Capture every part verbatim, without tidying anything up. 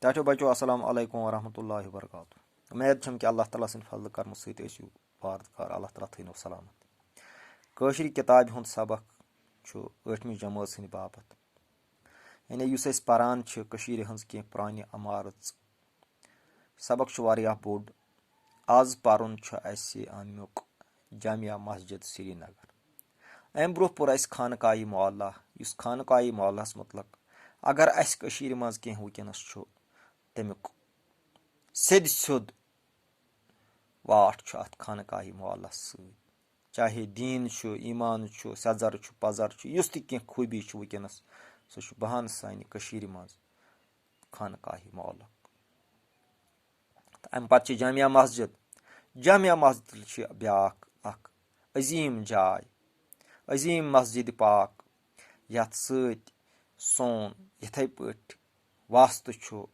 ٹاٹھیو بچو، السلام علیکم ورحمۃ اللہ وبرکاتہ۔ امید چھم کہ اللہ تعالیٰ سٕنٛدِ فضلہٕ کرمہٕ سۭتۍ ٲسِو پاردٕ کار، اللہ تعالیٰ تھٲینو سلامت۔ کٲشرِ کِتابہِ ہُنٛد سبق چھُ ٲٹھمہِ جمٲژ ہٕنٛدِ باپتھ، یعنی یُس أسۍ پران چھِ کٔشیٖرِ ہٕنٛز کینٛہہ پرٛانہِ عمارژ۔ سبق چھُ واریاہ بوٚڑ۔ آز پرُن چھُ اَسہِ اَمیُک جامع مسجد سرینگر۔ اَمہِ برٛونٛہہ پوٚر اَسہِ خانقاہِ معلیٰ، یُس خانقاہِ معلیٰ ہَس مُتعلق اگر اَسہِ کٔشیٖرِ منٛز کینٛہہ وٕنکیٚنَس چھُ، تَمیُک سیٚدِ سیوٚد واٹھ چھُ اَتھ خانقاہِ معلیٰ ہَس سۭتۍ۔ چاہے دیٖن چھُ، ایٖمان چھُ، سیٚزر چھُ، پزر چھُ، یُس تہِ کینٛہہ خوٗبی چھُ وٕنکیٚنَس، سُہ چھُ بہان سانہِ کٔشیٖرِ منٛز خانقاہِ معلیٰ۔ تہٕ اَمہِ پتہٕ چھِ جامع مسجد۔ جامع مسجد چھِ بیٛاکھ اکھ عظیٖم جاے، عظیٖم مسجد پاک، یَتھ سۭتۍ سون یِتھَے پٲٹھۍ واسطہٕ چھُ،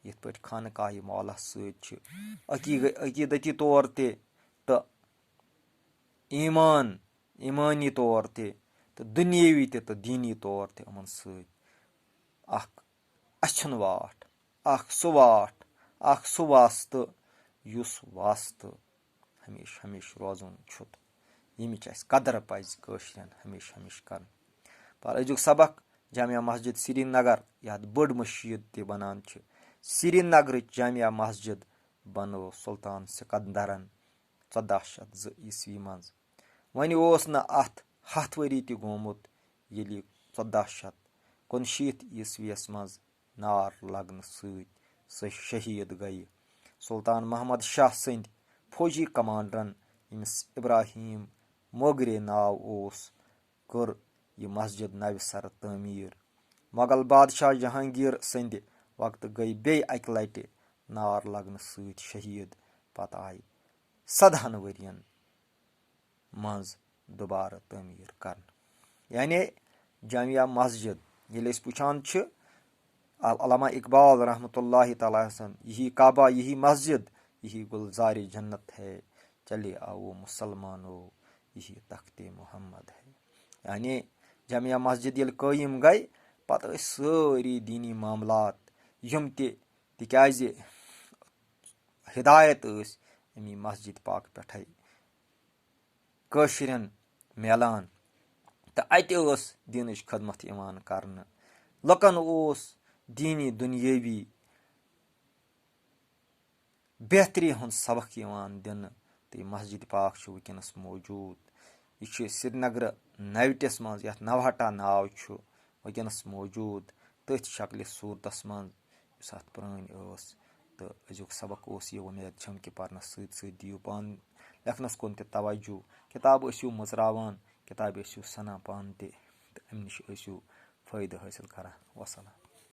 یِتھ پٲٹھۍ خانقاہِ معلیٰ ہَس سۭتۍ چھِ عقیٖدٕ-، عقیٖدتی طور تہِ تہٕ ایٖمان، ایٖمٲنی طور تہِ تہٕ دُنیٲوی تہِ تہٕ دیٖنی طور تہِ یِمَن سۭتۍ اکھ اَچھُن واٹھ، اکھ سُہ واٹھ، اکھ سُہ واسطہٕ، یُس واسطہٕ ہمیشہٕ ہمیشہٕ روزُن چھُ تہٕ ییٚمِچ اَسہِ قدر پَزِ کٲشرٮ۪ن ہمیشہٕ ہمیشہٕ کَرٕنۍ۔ پر أزیُک سبق جامع مسجد سرینگر، یَتھ بٔڑ مٔشیٖد تہِ وَنان چھِ۔ سرینگرٕچ جامع مسجد بنٲو سلطان سکندرن ژۄداہ شیٚتھ زٕ عیسوی منٛز۔ وۄنۍ اوس نہٕ اَتھ ہَتھ ؤری تہِ گوٚمُت، ییٚلہِ ژۄداہ شیٚتھ کُنشیٖتھ عیسویَس منٛز نار لگنہٕ سۭتۍ سۄ شہیٖد گٔیہِ۔ سلطان محمد شاہ سٕنٛدۍ فوجی کمانڈرن، ییٚمِس ابراہیم موگرے ناو اوس، کٔر یہِ مسجد نوِ سرٕ تعمیٖر۔ مغل بادشاہ جہانگیر سٕنٛدِ وقتہٕ گٔیہِ بیٚیہِ اَکہِ لٹہِ نار لگنہٕ سۭتۍ شہیٖد۔ پتہٕ آیہِ سدہن ؤرین منٛز دوبارٕ تعمیٖر کرنہٕ۔ یعنی جامع مسجد ییٚلہِ أسۍ وٕچھان چھِ، ال-، علامہ اقبال رحمتہ اللہ تعالیٰ سن، یہی کعبہ، یہی مسجد، یہی گلزارِ جنت ہے، چلے آؤ مسلمانو، یہی تخت محمد ہے۔ یعنی جامع مسجد ییٚلہِ قٲیِم گٔے، پتہٕ ٲسۍ سٲری دیٖنی معاملات، یِم تہِ، تِکیازِ ہدایت ٲس اَمی مسجد پاک پٮ۪ٹھے کٲشرٮ۪ن میلان، تہٕ اَتہِ ٲس دیٖنٕچ خدمت یِوان کرنہٕ۔ لُکن اوس دیٖنی دُنیٲوی بہتری ہُنٛد سبق یِوان دِنہٕ، تہٕ یہِ مسجد پاک چھُ وٕنکیٚنَس موجوٗد۔ یہِ چھُ سرینگرٕ نوٹس منٛز، یَتھ نوہٹا ناو چھُ، وٕنکیٚنَس موجوٗد، تٔتھۍ شکلہِ صوٗرتَس منٛز، یُس اَتھ پرٛٲنۍ ٲس۔ تہٕ أزیُک سبق اوس یہِ۔ وۄمید چھم کہِ پرنَس سۭتۍ سۭتۍ دِیِو پانہٕ لیکھنَس کُن تہِ توجہ۔ کِتاب ٲسِو مٔژراوان، کِتابہِ ٲسِو سَنان پانہٕ تہِ، تہٕ اَمہِ نِش ٲسِو فٲیدٕ حٲصِل کران۔ وسلام۔